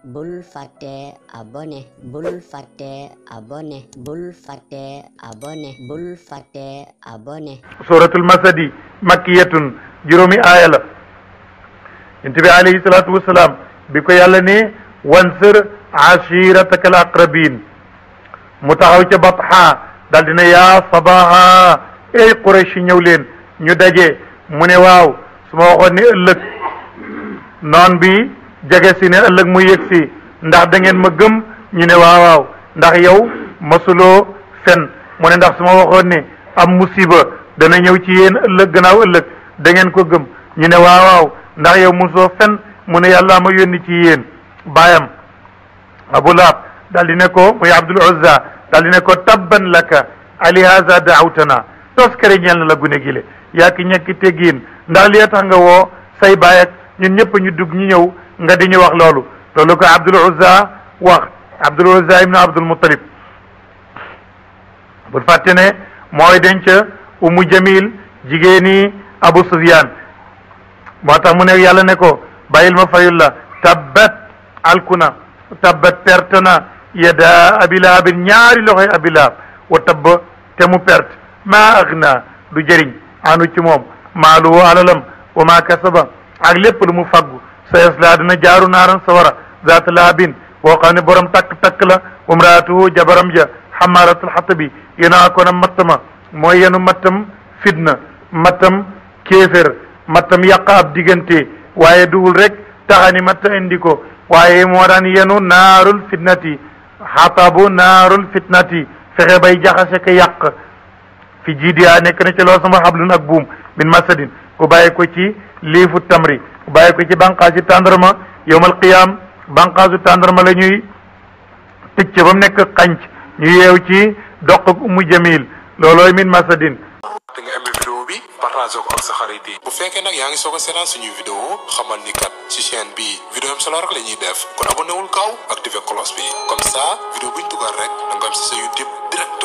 bul fàtte abonné bul fàtte abonné bul fàtte abonné bul fàtte abonné. suratul masadi makkiyatun juróomi aaya la. yonent bi alayhi salaatu wasalaam bi ko yàlla ne wansur ashirataka al aqrabin mu taxaw ca Batha daal dina yaa sabaha ey Quraysh ñëw leen ñu daje mu ne waaw su ma waxoon ne ëllëg noon bi jege si ne ëllëg mu yëg si ndax da ngeen ma gëm ñu ne waaw waaw ndax yow masuloo fen mu ne ndax su ma waxoon ne am musiba dana ñëw ci yéen ëllëg gannaaw ëllëg da ngeen ko gëm ñu ne waaw waaw ndax yow mosoo fen mu ne yàlla ma yónni ci yéen baayam Abu Lahab daal di ne ko muy Abdul Uzza daal di ne ko tabban laka ali haza daawtana toskare ñeel na la gune gile yaa ki ñekki teggiin ndax li tax nga woo say baay ak ñun ñëpp ñu dugg ñu ñëw nga di ñu wax loolu loolu ko Abdul Uzza wax Abdul Uzza ibnu Abdul Muttalib bul fàtte ne mooy denc Umu Jamil jigéeni Abu Sufyan moo tax mu ne yàlla ne ko bàyyil ma fayul la tabbat alkuna tabbat perte na yada abi lahabin ñaari loxoy abi lahab wa tabb te mu perte maa agna du jëriñ anu ci moom maaluhu alalam wa maa kasaba ak lépp lu mu faggu sa yasla dina jaaru naaran sawara zaat lahabin boo xam ne borom takk-takk la umraatuhu jabaram ja xamaaratul xatabi yéena ko na mattama mooy yenu mattam fitna mattam kéefér mattam yàq ab diggante waaye duwul rek taxani matta indi ko waaye moo daan yenu naarul fitnati xatabu naarul fitnati fexe bay jaxase ka yàq fi jiidiyaa nekk na ci loo sama xablun ak buum min masadin ku bàyyi ko ci liifu tamri ku bàyyi ko ci banqaasi tàndarma yowmal qiyam banqaasu tàndarma la ñuy tëcc ba mu nekk xanc ñu yeew ci doq Umu Jamil loolooy min masadin. da nga aimé vidéo bi partagé ko ak sa xarit yi bu fekkee nag yaa ngi soog a seetaan suñuy vidéo xamal ni kat ci chaîne bi vidéo am solo rek la ñuy def kon abonné wul gaaw activé cloche bi comme ça vidéo buñ dugal rek da nga am si sa YouTube direct